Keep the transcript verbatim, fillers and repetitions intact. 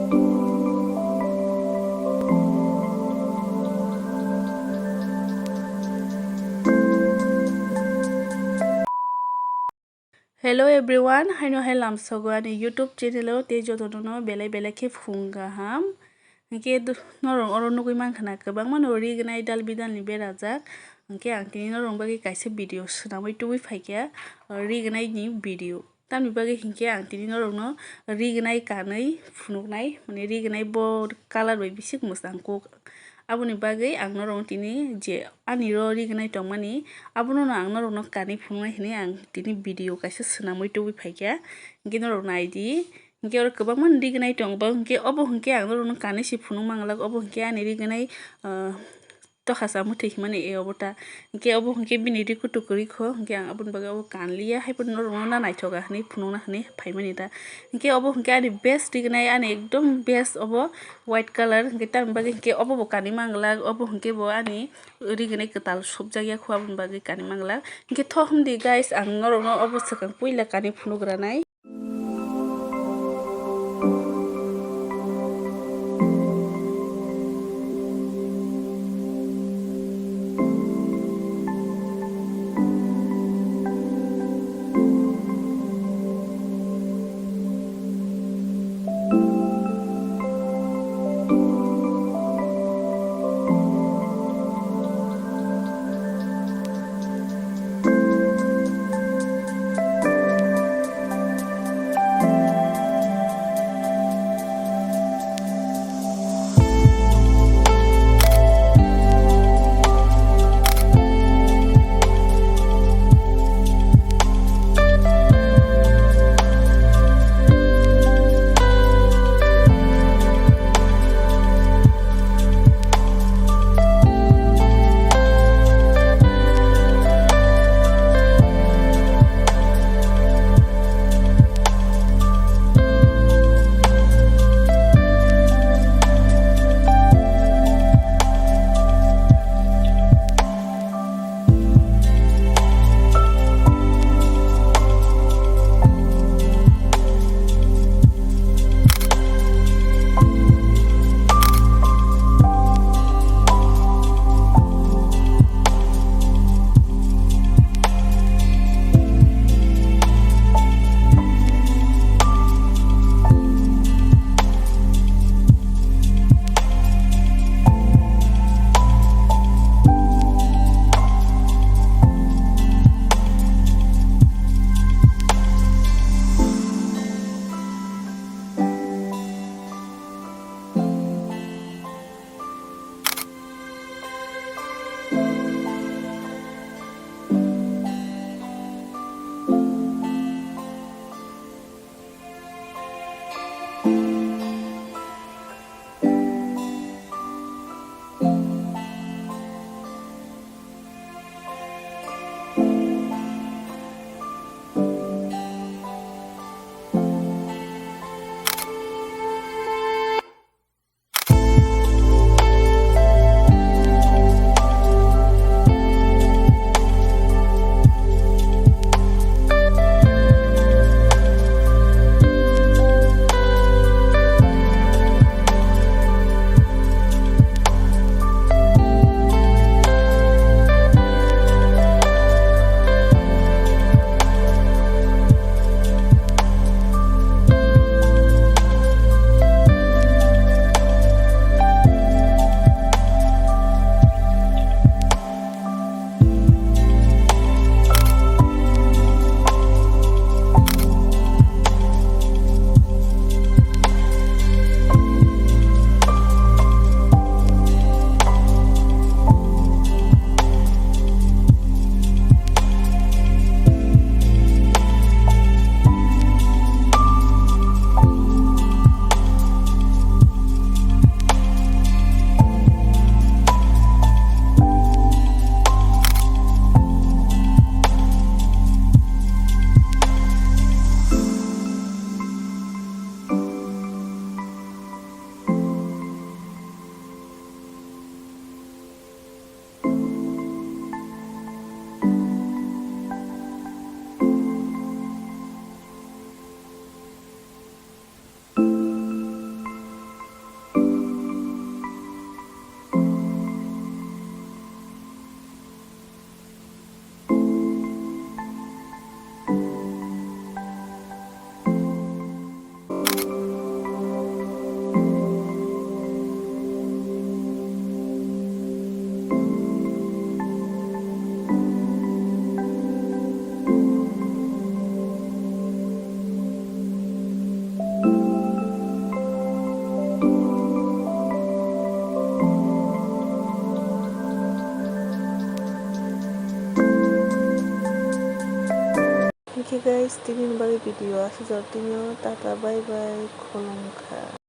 Hello everyone, haino hai lamsogo ani YouTube channel o tei jotono no belai belai khe phung kaham. Hinkhe do-, norok oro nugui mankha na kwbangma no ri gwnai dal bidal ni berajak. Hinkhe ang tini norok bagwi kaisa video swnamwi tubui phaikha, ri gwnai ni video. Tamni bagwi hinkhe ang tini norokno ri gwnai kanwi phunuknai, mane ri gwnai bo colour bai bisik mwsang kuk. Aboni bagwi ang norokno tini je ani ro ri gwnai tongmani, abono no ang norokno kanwi phunuknai hinwi ang tini video kaisa swnamwi tubui phaikha. Hinkhe norok naidi, hinkhe oro kwbangma ri gwnai tongo, hinkhe obo hinkhe ang norokno kanwi se phunuk manglak, obo hinkhe ani ri gwnai, ah, tokha sa mwthwi himani e obo ta. Hinkhe obo hinkhe bini ri kutu kwrwi kho, hinkhe ang aboni bagwi obo kanliya, haiphano norokno na naithoka hinwi phunukna hinwi phaimani ta. Hinkhe obo hinkhe ani best ri gwnai, ani ekdom best obo white colour, hinkhe tamni bagwi hinkhe obo bo kanwi manglak, obo hinkhe bo ani ri gwnai kwtal sopjak ya kho, aboni bagwi kanwi manglak. Hinkhe tho hwndi guys, ang norokno obo swkang puila kanwi phunukgranai. Hinkhe guys, tini ni bagwi video aswk jora tino, tata bye bye, khulumkha.